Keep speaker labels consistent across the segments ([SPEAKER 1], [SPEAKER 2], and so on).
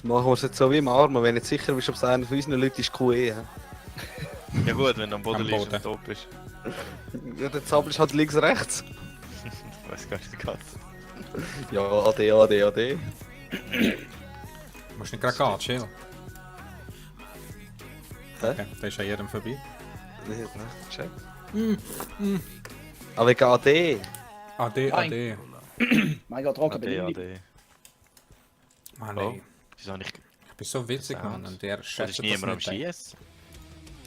[SPEAKER 1] Machen wir es jetzt so wie im Armen, wenn du nicht sicher bist, ob es einer von unseren Leuten ist, QE. hä?
[SPEAKER 2] Ja gut, wenn du am Boden
[SPEAKER 3] Am
[SPEAKER 2] liegst
[SPEAKER 3] Boden.
[SPEAKER 2] und tot bist.
[SPEAKER 1] Ja, der Zabel ist halt links, rechts.
[SPEAKER 2] Ich weiß gar nicht, wie geht's.
[SPEAKER 1] Ja, AD, AD, AD.
[SPEAKER 3] Du musst nicht gerade gehen, chill.
[SPEAKER 1] Hä?
[SPEAKER 3] Okay, da ist ja jedem vorbei.
[SPEAKER 1] Nee, nicht check. Aber wegen AD.
[SPEAKER 3] AD, AD.
[SPEAKER 4] Mein Gott, Rocker,
[SPEAKER 2] AD,
[SPEAKER 4] bin
[SPEAKER 2] AD.
[SPEAKER 3] Mann,
[SPEAKER 2] Oh.
[SPEAKER 3] ey.
[SPEAKER 2] Wieso habe ich...
[SPEAKER 3] Ich bin so witzig, Mann. Und der
[SPEAKER 2] Da
[SPEAKER 3] schätzt
[SPEAKER 2] ist
[SPEAKER 3] das
[SPEAKER 2] niemand am
[SPEAKER 3] nicht. Ey.
[SPEAKER 2] Schießen.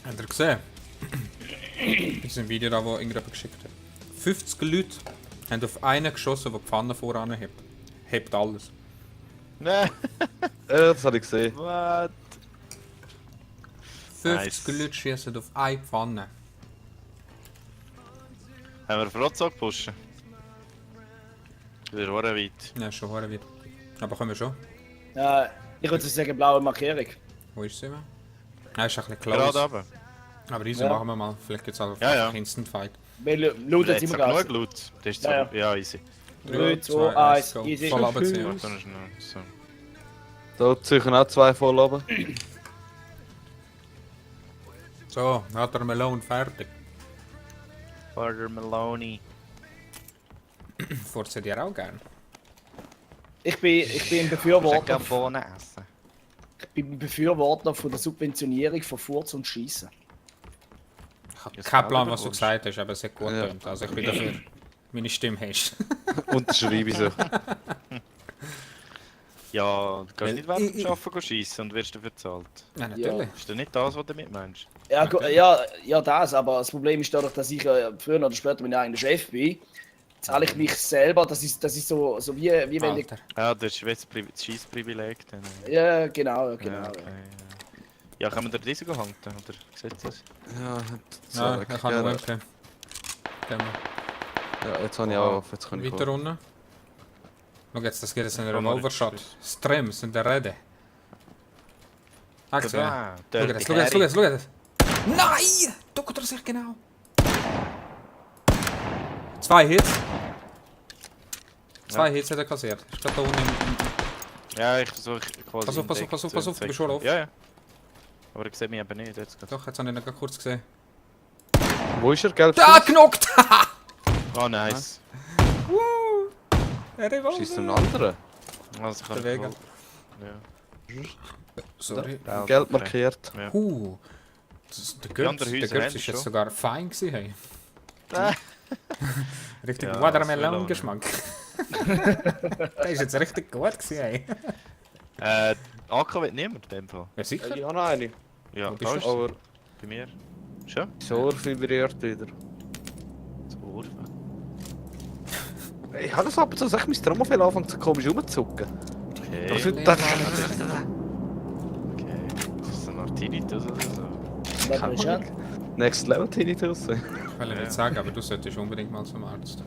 [SPEAKER 3] Habt ihr gesehen? Das ist ein Video da, wo irgendjemand geschickt hat. 50 Leute haben auf einen geschossen, der die Pfanne voran hebt. Hebt alles.
[SPEAKER 2] Nein.
[SPEAKER 1] Ja, das habe ich gesehen.
[SPEAKER 2] What?
[SPEAKER 3] 50
[SPEAKER 2] Nice.
[SPEAKER 3] Leute schießen auf eine Pfanne.
[SPEAKER 2] Haben wir Flotzock pushen? Wieder war weit.
[SPEAKER 3] Ja, schon hören wieder. Aber können wir schon.
[SPEAKER 4] ja, ich würde sagen, blaue Markierung.
[SPEAKER 3] Wo ist sie? Ja, ist ein bisschen
[SPEAKER 2] Gerade
[SPEAKER 3] close.
[SPEAKER 2] runter.
[SPEAKER 3] Aber easy
[SPEAKER 4] Ja.
[SPEAKER 3] machen wir mal. Vielleicht gibt es auch
[SPEAKER 2] Ja, ja.
[SPEAKER 3] Instant Fight.
[SPEAKER 4] Weil Loot hat
[SPEAKER 2] Jetzt
[SPEAKER 4] immer
[SPEAKER 2] genug
[SPEAKER 4] Gas.
[SPEAKER 2] Loot. Das ist
[SPEAKER 4] Ja,
[SPEAKER 2] so... Ja, easy.
[SPEAKER 4] 3, 2, 1,
[SPEAKER 3] go.
[SPEAKER 4] easy.
[SPEAKER 3] Voll runterziehen.
[SPEAKER 2] Warte noch schnell. So.
[SPEAKER 1] Da züchen auch zwei voll runter.
[SPEAKER 3] So, hat der Melone fertig.
[SPEAKER 2] Father Maloney.
[SPEAKER 3] Furzt dir auch gern?
[SPEAKER 4] Ich bin ein
[SPEAKER 2] Ich würde
[SPEAKER 4] Befürworter,
[SPEAKER 2] gerne Bohnen essen.
[SPEAKER 4] ich bin ein Befürworter von der Subventionierung von Furz und Schiessen.
[SPEAKER 3] Ich habe
[SPEAKER 2] Jetzt
[SPEAKER 3] keinen Plan,
[SPEAKER 2] selber
[SPEAKER 3] was du
[SPEAKER 2] willst.
[SPEAKER 3] gesagt hast, aber es hat gut
[SPEAKER 1] Ja.
[SPEAKER 3] getönt. Also ich bin dafür. Meine Stimme hast.
[SPEAKER 1] Unterschreibe ich so.
[SPEAKER 2] Ja, du kannst nicht während
[SPEAKER 3] ich-
[SPEAKER 2] dem Arbeiten schiessen und wirst dafür bezahlt.
[SPEAKER 3] Ja, natürlich.
[SPEAKER 2] Ist das nicht das, was du damit meinst?
[SPEAKER 4] Ja,
[SPEAKER 3] Okay.
[SPEAKER 4] ja, das, aber das Problem ist dadurch, dass ich früher oder später mein eigener Chef bin, zahle ich mich selber, das ist so wie wenn ich...
[SPEAKER 3] Alter.
[SPEAKER 2] Ja, das ist jetzt das Scheissprivileg. Dann.
[SPEAKER 4] Ja, genau, genau.
[SPEAKER 2] Ja, okay, ja. Ja, können wir da diese handeln, oder? Sieht das?
[SPEAKER 1] Ja,
[SPEAKER 3] Ja,
[SPEAKER 1] jetzt,
[SPEAKER 3] ich kann nur empfehlen. Gehen wir.
[SPEAKER 1] ja, jetzt habe ich auch auf. Jetzt kann ich
[SPEAKER 3] Weiter
[SPEAKER 1] kommen.
[SPEAKER 3] unten. Schau jetzt, das geht jetzt ein
[SPEAKER 2] Kann man
[SPEAKER 3] Revolver-Shot.
[SPEAKER 2] nicht.
[SPEAKER 3] Streams in der Rede. Ah, gesehen.
[SPEAKER 2] Da,
[SPEAKER 3] Schau jetzt, schau jetzt, schau jetzt, schau jetzt. Nein! Duckt er sich genau. 2 Hits. 2 Hits hat er kassiert. Ist gerade da unten im...
[SPEAKER 2] Ja, ich versuche quasi...
[SPEAKER 3] Pass auf, pass auf, pass auf, pass auf, du bist schon auf.
[SPEAKER 2] Ja, ja. Aber ich sehe mich eben nicht, jetzt gerade.
[SPEAKER 3] Doch, jetzt habe ich ihn gerade kurz gesehen.
[SPEAKER 1] Wo ist er? Gelb?
[SPEAKER 3] Da, knockt!
[SPEAKER 2] Oh, nice.
[SPEAKER 3] Woo! Ein Revolver.
[SPEAKER 1] Schießt einen anderen.
[SPEAKER 2] Also, ich kann
[SPEAKER 3] Der Wege.
[SPEAKER 2] Ja.
[SPEAKER 3] Sorry.
[SPEAKER 2] Ja,
[SPEAKER 1] Gelb
[SPEAKER 2] okay.
[SPEAKER 1] markiert.
[SPEAKER 2] Ja.
[SPEAKER 3] Der
[SPEAKER 2] Die
[SPEAKER 3] Götz,
[SPEAKER 2] anderen
[SPEAKER 3] der
[SPEAKER 2] Häuser
[SPEAKER 3] Götz
[SPEAKER 2] haben
[SPEAKER 3] ist jetzt
[SPEAKER 2] schon.
[SPEAKER 3] sogar fein gewesen, hey. Richtig
[SPEAKER 2] Ja,
[SPEAKER 3] Watermelon-Geschmack. Der ist jetzt richtig gut gewesen, hey.
[SPEAKER 2] AK wird niemand in dem Fall.
[SPEAKER 3] Ja, sicher.
[SPEAKER 1] Ich habe noch eine.
[SPEAKER 2] Ja,
[SPEAKER 3] Wo bist
[SPEAKER 2] da
[SPEAKER 3] du?
[SPEAKER 2] ist
[SPEAKER 1] Aber
[SPEAKER 2] bei mir. Schon?
[SPEAKER 1] das Ohr vibriert wieder.
[SPEAKER 2] Das Ohr.
[SPEAKER 1] Ich habe das ab und zu, sag ich, mein Trommelfell anfängt so komisch rumzuzucken.
[SPEAKER 2] Okay.
[SPEAKER 1] Das
[SPEAKER 3] Nee,
[SPEAKER 1] das-
[SPEAKER 2] Okay. Das ist ein Artinitus oder so.
[SPEAKER 4] Was ist das?
[SPEAKER 1] Next Level Tinnitus.
[SPEAKER 3] Ich will nicht sagen, aber du solltest unbedingt mal zum Arzt.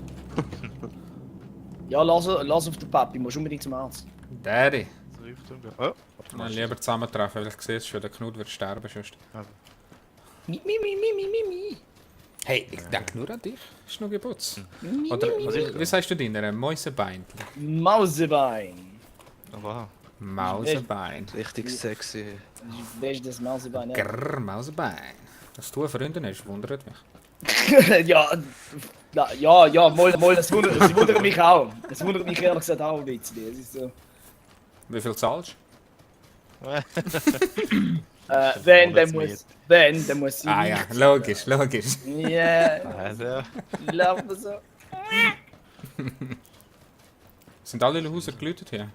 [SPEAKER 4] Ja, lass auf den Papi, musst unbedingt zum Arzt.
[SPEAKER 3] Daddy.
[SPEAKER 2] So Richtung. Oh, warte
[SPEAKER 3] Mal lieber zusammentreffen, weil ich sehe, schon der Knut wird sterben sonst.
[SPEAKER 4] Mi.
[SPEAKER 3] Hey, ich denke nur an dich. Ist noch geputzt.
[SPEAKER 4] Mi,
[SPEAKER 3] Oder
[SPEAKER 4] mi, mi,
[SPEAKER 3] wie sagst du deiner? Mäusebein?
[SPEAKER 4] Mausebein.
[SPEAKER 2] Oh, wow.
[SPEAKER 3] Mausebein.
[SPEAKER 1] Richtig sexy.
[SPEAKER 4] Wer ist das Mausebein?
[SPEAKER 3] Grrr, Mausebein. Dass du eine Freundin hast, wundert mich.
[SPEAKER 4] ja, das wundert mich auch. Das wundert mich ehrlich gesagt auch ein bisschen. Es ist so.
[SPEAKER 3] Wie viel zahlst
[SPEAKER 4] Dann muss sie.
[SPEAKER 3] du? Ah ja, logisch, logisch.
[SPEAKER 4] Ja,
[SPEAKER 2] Also,
[SPEAKER 4] laufen so.
[SPEAKER 3] Sind alle Häuser geläutet hier?
[SPEAKER 4] Ja,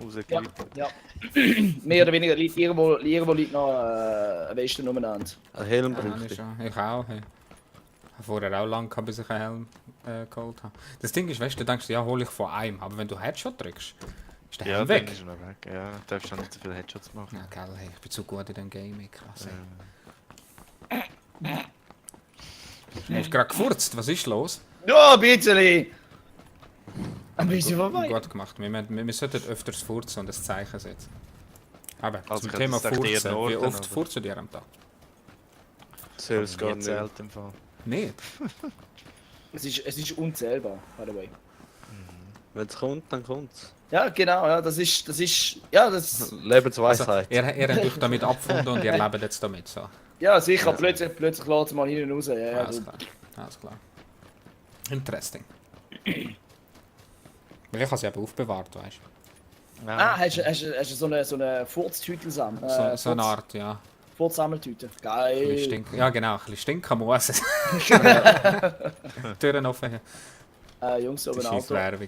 [SPEAKER 2] rausgelegt.
[SPEAKER 4] ja. Mehr oder weniger liegt irgendwo liegt noch ein Westen umeinander.
[SPEAKER 1] Ein Helm
[SPEAKER 3] Ja,
[SPEAKER 1] bräuchte
[SPEAKER 3] ich
[SPEAKER 1] ich.
[SPEAKER 3] schon. Ich auch. Hey. Ich habe vorher auch lange gehabt, bis ich einen Helm geholt habe. Das Ding ist, weißt du, denkst, ja, hole ich von einem. Aber wenn du Headshot drückst, ist der
[SPEAKER 2] Ja,
[SPEAKER 3] Helm
[SPEAKER 2] dann
[SPEAKER 3] weg.
[SPEAKER 2] ist er noch weg. Ja, du darfst schon nicht so viele Headshots machen.
[SPEAKER 3] Ja, geil, hey, ich bin zu gut in dem Gaming. Krass. Du hast gerade gefurzt, was ist los?
[SPEAKER 4] Ja, ein bisschen. Ein bisschen vorbei.
[SPEAKER 3] Gut gemacht. Wir sollten öfters furzen und ein Zeichen setzen. Aber
[SPEAKER 2] Also
[SPEAKER 3] zum
[SPEAKER 2] könnte
[SPEAKER 3] Thema
[SPEAKER 2] es echt eher
[SPEAKER 3] Furzen, wie
[SPEAKER 2] Norden,
[SPEAKER 3] oft
[SPEAKER 2] oder?
[SPEAKER 3] furzt du dir am Tag?
[SPEAKER 1] Zähl's gar
[SPEAKER 2] Nie
[SPEAKER 1] nicht.
[SPEAKER 2] zählt im Fall.
[SPEAKER 3] Nicht?
[SPEAKER 4] Es ist unzählbar, by the way.
[SPEAKER 1] Wenn es kommt, dann kommt's.
[SPEAKER 4] Ja, genau, ja, das ist, ja, das,
[SPEAKER 1] Lebensweisheit.
[SPEAKER 3] Ihr habt euch damit abgefunden und ihr lebt jetzt damit so.
[SPEAKER 4] ja, sicher, plötzlich lässt es mal hinten raus. Ja, ja,
[SPEAKER 3] Alles klar. Alles klar. Interesting. Weil ich habe sie eben aufbewahrt, weißt du.
[SPEAKER 4] Ah, hast du so eine Furztüte zusammen?
[SPEAKER 3] So eine Art, ja.
[SPEAKER 4] Furzsammeltüte.
[SPEAKER 3] Ein bisschen
[SPEAKER 4] Geil.
[SPEAKER 3] ja, genau, ein bisschen stinken muss es. Türen offen.
[SPEAKER 4] Jungs, oben
[SPEAKER 3] Das ist
[SPEAKER 4] Auto.
[SPEAKER 3] Werbung.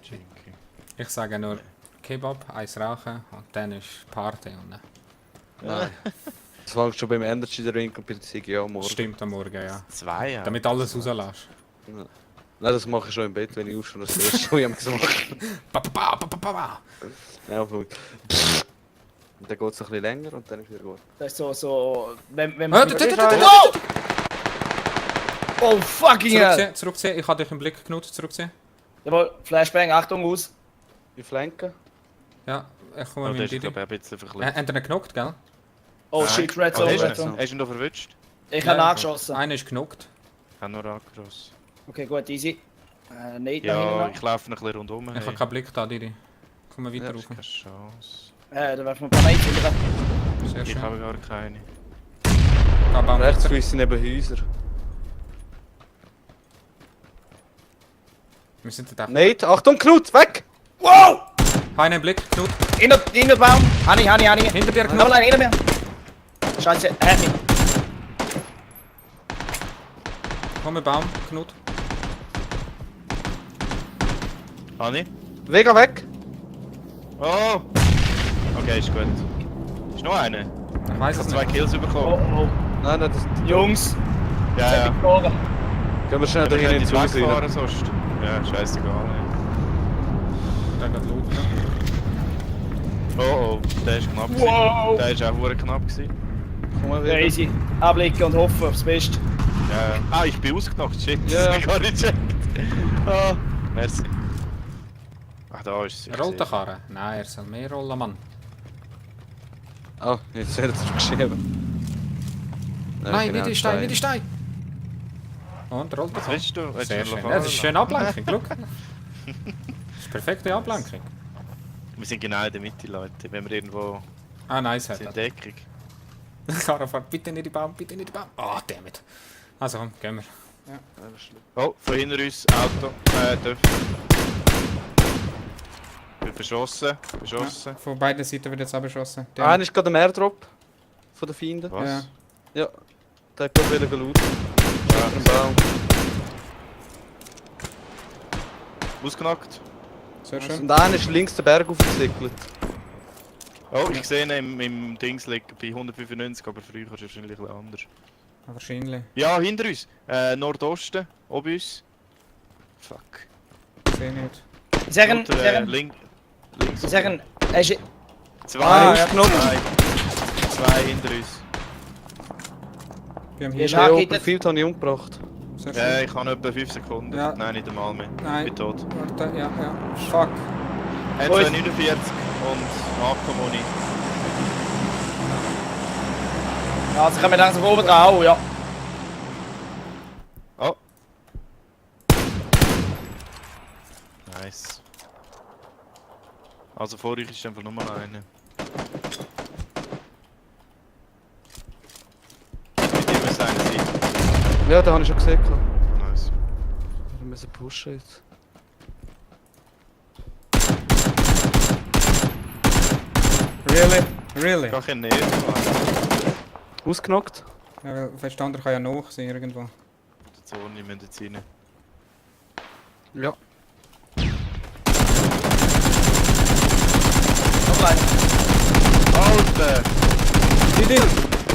[SPEAKER 3] Ich sage nur Kebab, Eis rauchen und dann ist Party. Und dann.
[SPEAKER 1] Nein. Das fängst schon beim Energy Drink und bei der Ziggy am Morgen.
[SPEAKER 3] Stimmt am Morgen, ja.
[SPEAKER 2] 2, ja.
[SPEAKER 3] Damit alles rauslässt.
[SPEAKER 1] Nein, das mache ich schon im Bett, wenn ich aufschaue. Das erste, was ich am gemacht
[SPEAKER 3] Ba, ba, ba, ba, ba, ba.
[SPEAKER 1] ja, und dann geht es ein bisschen länger und dann ist wieder gut.
[SPEAKER 4] Das ist so, wenn
[SPEAKER 3] Ah,
[SPEAKER 4] man...
[SPEAKER 3] wow!
[SPEAKER 4] Oh, fucking hell!
[SPEAKER 3] Zurückziehen, zurückziehen. Ich habe dich im Blick genutzt, zurückziehen.
[SPEAKER 4] Jawohl, Flashbang, Achtung, aus.
[SPEAKER 1] Die Flanken?
[SPEAKER 3] Ja, ich komme
[SPEAKER 2] Oh,
[SPEAKER 3] mit
[SPEAKER 2] der ist,
[SPEAKER 3] dir.
[SPEAKER 2] glaube ich, ein bisschen verklebt.
[SPEAKER 3] Habt ihr ihn genockt, gell?
[SPEAKER 4] Oh
[SPEAKER 2] Nein.
[SPEAKER 4] shit, Red
[SPEAKER 2] Oh,
[SPEAKER 4] Zone,
[SPEAKER 2] hast
[SPEAKER 4] Red
[SPEAKER 2] du ihn-
[SPEAKER 4] Zone.
[SPEAKER 2] hast du ihn da verwünscht?
[SPEAKER 4] Ich
[SPEAKER 3] Ja,
[SPEAKER 4] habe nachgeschossen.
[SPEAKER 3] Einer ist genockt.
[SPEAKER 2] Ich habe nur angerossen.
[SPEAKER 4] Okay, gut, easy. Nicht
[SPEAKER 2] Ja,
[SPEAKER 4] dahinter
[SPEAKER 2] ich laufe ein bisschen rundum.
[SPEAKER 3] Ich habe keinen Blick da, Didi. Komm mal
[SPEAKER 2] Ja,
[SPEAKER 3] weiter
[SPEAKER 2] das
[SPEAKER 3] rauf.
[SPEAKER 2] ist keine Chance.
[SPEAKER 4] Da werfen wir ein paar Mates hinterher.
[SPEAKER 3] Sehr
[SPEAKER 2] Ich
[SPEAKER 3] schön.
[SPEAKER 2] habe gar keine.
[SPEAKER 3] Da bauen wir
[SPEAKER 1] Rechts
[SPEAKER 3] weiter.
[SPEAKER 1] von uns sind eben Häuser.
[SPEAKER 3] Wir sind da.
[SPEAKER 1] Nate, Achtung, Knut, weg!
[SPEAKER 4] Wow!
[SPEAKER 3] Einen im Blick, Knut.
[SPEAKER 4] In der Baum. Hani.
[SPEAKER 3] Hinter dir,
[SPEAKER 4] Noch
[SPEAKER 3] Knut.
[SPEAKER 4] allein, hinter mir. Scheiße, Hani.
[SPEAKER 3] Komm, im Baum, Knut.
[SPEAKER 2] Anni?
[SPEAKER 1] Vega weg!
[SPEAKER 2] Oh! Okay, ist gut. Ist noch einer?
[SPEAKER 3] Ich weiß
[SPEAKER 2] Ich
[SPEAKER 3] es
[SPEAKER 2] habe 2
[SPEAKER 3] nicht.
[SPEAKER 2] Kills
[SPEAKER 4] Oh,
[SPEAKER 2] bekommen.
[SPEAKER 4] oh.
[SPEAKER 1] Nein, nein, das
[SPEAKER 4] Jungs,
[SPEAKER 2] Ja, ja.
[SPEAKER 4] Tore.
[SPEAKER 1] gehen wir schnell da
[SPEAKER 2] Wir
[SPEAKER 1] hinten
[SPEAKER 2] können
[SPEAKER 1] ins
[SPEAKER 2] jetzt
[SPEAKER 1] Haus rein.
[SPEAKER 2] wegfahren sonst. Ja, scheißegal.
[SPEAKER 3] Der geht looten.
[SPEAKER 2] Oh oh, der ist knapp.
[SPEAKER 4] Wow.
[SPEAKER 2] Der ist auch verdammt knapp gewesen.
[SPEAKER 1] Komm mal wieder.
[SPEAKER 4] Crazy. Abblicken und hoffen aufs Beste.
[SPEAKER 2] Ja, ja. Ah, ich bin ausgenockt. Shit,
[SPEAKER 1] Ja.
[SPEAKER 2] das hab ich gar nicht gecheckt. Ah, merci. Ach, da ist sie.
[SPEAKER 3] Rollt der Karre? Nein, er soll mehr rollen, Mann.
[SPEAKER 1] Oh, jetzt wird es geschrieben.
[SPEAKER 3] Nein,
[SPEAKER 1] genau,
[SPEAKER 3] nicht in Stein, nicht in Stein. Und rollt der
[SPEAKER 2] Was
[SPEAKER 3] Karre.
[SPEAKER 2] willst du? Willst
[SPEAKER 3] Sehr
[SPEAKER 2] du
[SPEAKER 3] schön.
[SPEAKER 2] noch
[SPEAKER 3] Ja, das ist
[SPEAKER 2] fahren
[SPEAKER 3] schön Ablenkung, schau. Das ist perfekte Ablenkung.
[SPEAKER 2] lassen? Wir sind genau in der Mitte, Leute. Wenn wir irgendwo
[SPEAKER 3] Ah, nice hat
[SPEAKER 2] sind
[SPEAKER 3] er.
[SPEAKER 2] in Deckung.
[SPEAKER 3] Der Karre fährt bitte nicht in die Baum, bitte nicht in die Baum. Ah, dammit. Also komm, gehen wir.
[SPEAKER 2] Oh, von hinter uns, Auto. Dörf. Wird beschossen. Beschossen.
[SPEAKER 3] Ja, von beiden Seiten wird jetzt abgeschossen.
[SPEAKER 1] Einer ist gerade am Airdrop von den Feinden.
[SPEAKER 2] Was?
[SPEAKER 3] Ja.
[SPEAKER 1] Ja, der hat gerade wieder gelootet.
[SPEAKER 2] Ja.
[SPEAKER 1] Im Baum.
[SPEAKER 2] Ausgenockt.
[SPEAKER 3] Sehr schön.
[SPEAKER 1] Und einer ist links den Berg aufgesickelt.
[SPEAKER 2] Oh, ich sehe ihn im Dings liegen bei 195, aber früher ist es wahrscheinlich ein bisschen anders.
[SPEAKER 3] Wahrscheinlich.
[SPEAKER 2] Ja, hinter uns. Nordosten, oben uns. Fuck.
[SPEAKER 3] Sehe nicht.
[SPEAKER 4] Sagen,
[SPEAKER 2] Und,
[SPEAKER 4] sagen,
[SPEAKER 2] links.
[SPEAKER 4] sagen, hast du...
[SPEAKER 2] Zwei.
[SPEAKER 1] Ah,
[SPEAKER 2] ja.
[SPEAKER 1] ausgenockt.
[SPEAKER 2] Zwei hinter uns.
[SPEAKER 3] Wir haben
[SPEAKER 4] Ja,
[SPEAKER 3] hier
[SPEAKER 4] schau.
[SPEAKER 1] Der
[SPEAKER 4] geht
[SPEAKER 1] Open
[SPEAKER 4] das-
[SPEAKER 1] Field habe ich umgebracht.
[SPEAKER 3] Sehr
[SPEAKER 2] Ja,
[SPEAKER 3] schön.
[SPEAKER 2] ich habe etwa 5 Sekunden.
[SPEAKER 3] Ja.
[SPEAKER 2] Nein, nicht einmal mehr.
[SPEAKER 3] Nein.
[SPEAKER 2] Ich bin tot.
[SPEAKER 3] Warte, ja, ja. Fuck.
[SPEAKER 2] Etwa 49 und Akkumuni.
[SPEAKER 4] Ja, sie kommen langsam oben dran, oh, ja.
[SPEAKER 2] Oh. Nice. Also vor euch ist einfach nur mal einer. Mit ihm ist einer sein.
[SPEAKER 1] Ja, den habe ich schon gesehen.
[SPEAKER 2] Nice.
[SPEAKER 1] Wir müssen pushen jetzt.
[SPEAKER 3] Really? Really?
[SPEAKER 2] Gar kein Nähe.
[SPEAKER 1] Ausgenockt.
[SPEAKER 3] Ja, weil fast der andere kann ja noch sein irgendwo.
[SPEAKER 2] Die Zone müssen jetzt rein.
[SPEAKER 1] Ja.
[SPEAKER 4] Noch rein.
[SPEAKER 2] Alter!
[SPEAKER 3] Didi!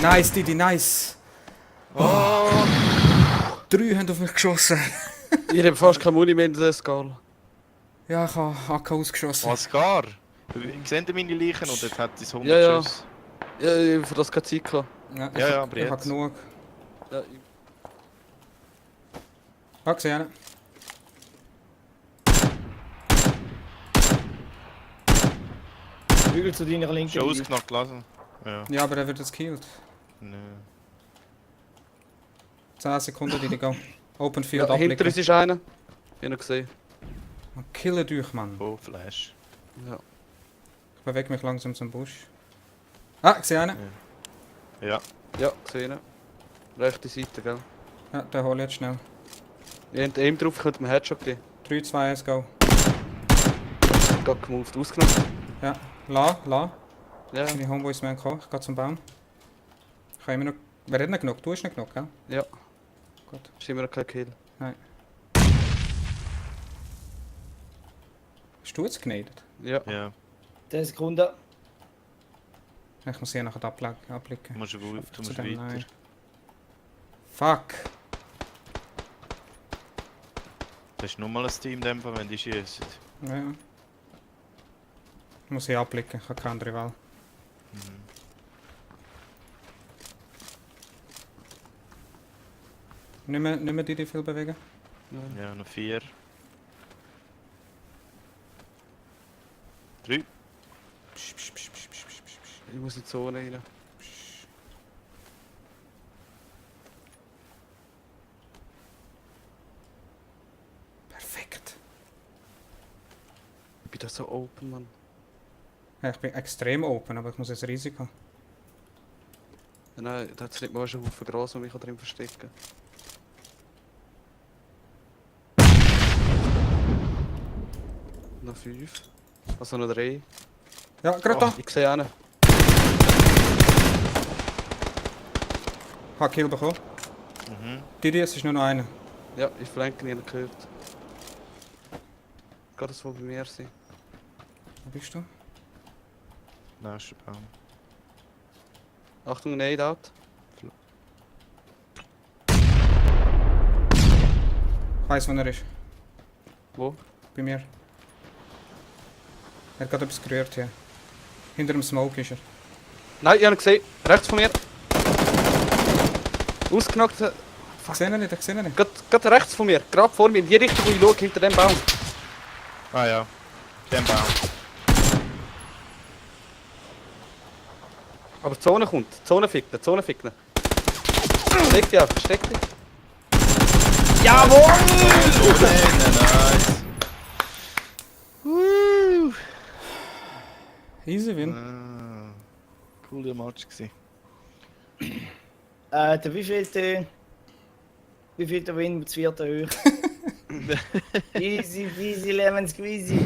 [SPEAKER 3] Nice, Didi, nice!
[SPEAKER 2] Oh!
[SPEAKER 3] 3 haben auf mich geschossen.
[SPEAKER 1] Ich habe fast keine Muni mehr in der Skala.
[SPEAKER 3] Ja, ich habe AK ausgeschossen.
[SPEAKER 2] Oscar! Seht ihr meine Leichen oder hat es 100
[SPEAKER 1] Ja, ja.
[SPEAKER 2] Schuss?
[SPEAKER 1] Ja, ich habe für das keine Zeit gehabt.
[SPEAKER 3] Ja,
[SPEAKER 2] Ja, ja,
[SPEAKER 3] ich,
[SPEAKER 2] aber
[SPEAKER 3] ich habe
[SPEAKER 2] jetzt.
[SPEAKER 3] genug.
[SPEAKER 1] Ja,
[SPEAKER 3] Ah, gesehen.
[SPEAKER 4] Hügel zu deiner linken.
[SPEAKER 2] Schon ausgenockt lassen? Ja.
[SPEAKER 3] Ja, aber er wird jetzt gekillt.
[SPEAKER 2] Nö.
[SPEAKER 3] 10 Sekunden, Didi, go. Open Field
[SPEAKER 1] ja, hinter
[SPEAKER 3] abblicken.
[SPEAKER 1] uns ist einer. Ich habe ihn gesehen.
[SPEAKER 3] killt euch, Mann.
[SPEAKER 2] Oh, Flash.
[SPEAKER 1] Ja.
[SPEAKER 3] Ich bewege mich langsam zum Busch. Ah, ich sehe einen.
[SPEAKER 2] Ja.
[SPEAKER 1] Ja, gesehen. Rechte Seite, gell?
[SPEAKER 3] Ja, den hole ich jetzt schnell.
[SPEAKER 1] Ich hab ihm drauf, könnte mir Headshot geben.
[SPEAKER 3] 3, 2, 1, go.
[SPEAKER 1] Gerade gemoved, ausgenommen.
[SPEAKER 3] Ja, la.
[SPEAKER 1] Ja,
[SPEAKER 3] Meine Homeboys müssen kommen. Ich gehe zum Baum. Ich kann immer noch... Wer hat nicht genug? Du hast nicht genug, gell?
[SPEAKER 1] ja.
[SPEAKER 3] Gut.
[SPEAKER 1] Ist immer noch kein Kill.
[SPEAKER 3] Nein. Hast du jetzt genedet?
[SPEAKER 1] Ja.
[SPEAKER 2] Ja.
[SPEAKER 4] 10 Sekunden.
[SPEAKER 3] Ich muss hier nachher abblicken.
[SPEAKER 2] Du musst
[SPEAKER 3] Zu
[SPEAKER 2] weiter.
[SPEAKER 3] dem, nein. Fuck!
[SPEAKER 2] Das ist nur mal ein Team-Dämpfer, wenn die schießen.
[SPEAKER 3] Ja. Ich muss hier abblicken, ich habe keine andere Wahl. Nicht mehr die viel bewegen?
[SPEAKER 2] Ja, noch 4. 3.
[SPEAKER 1] Ich muss in die Zone rein.
[SPEAKER 3] Perfekt.
[SPEAKER 1] Ich bin da so open, Mann.
[SPEAKER 3] Ja, ich bin extrem open, aber ich muss jetzt Risiko.
[SPEAKER 1] Nein, da hat es nicht mal schon Haufen Gras, wo ich drin verstecken Noch 5. Also noch 3.
[SPEAKER 3] Ja, gerade da!
[SPEAKER 1] Ich sehe einen.
[SPEAKER 3] Ich habe Kill bekommen.
[SPEAKER 2] Mhm.
[SPEAKER 3] Es ist nur noch einer.
[SPEAKER 1] Ja, ich flanke ihn gehört. Geht das wohl bei mir sein?
[SPEAKER 3] Wo bist du?
[SPEAKER 2] Nächster Baum.
[SPEAKER 1] Achtung, Nade out.
[SPEAKER 3] Ich weiss, wo er ist.
[SPEAKER 1] Wo?
[SPEAKER 3] Bei mir. Er hat gerade etwas gerührt hier. Hinter dem Smoke ist er.
[SPEAKER 1] Nein, ich habe ihn gesehen. Rechts von mir. Ausgenockt.
[SPEAKER 3] Ich sehe ihn nicht, ich sehe ihn nicht.
[SPEAKER 1] Gerade rechts von mir. Gerade vor mir. In die Richtung, wo ich schaue, hinter dem Baum.
[SPEAKER 2] Ah ja. Den Baum.
[SPEAKER 1] Aber die Zone kommt. Die Zone fickt ihn. Die Zone fickt ihn. Versteck dich, versteck dich.
[SPEAKER 4] Jawohl!
[SPEAKER 2] Nice. Woo!
[SPEAKER 3] Easy win.
[SPEAKER 2] Ah, cooler Match gewesen.
[SPEAKER 4] Der wievielte Win? Das 4. hoch. Easy peasy lemon squeezy.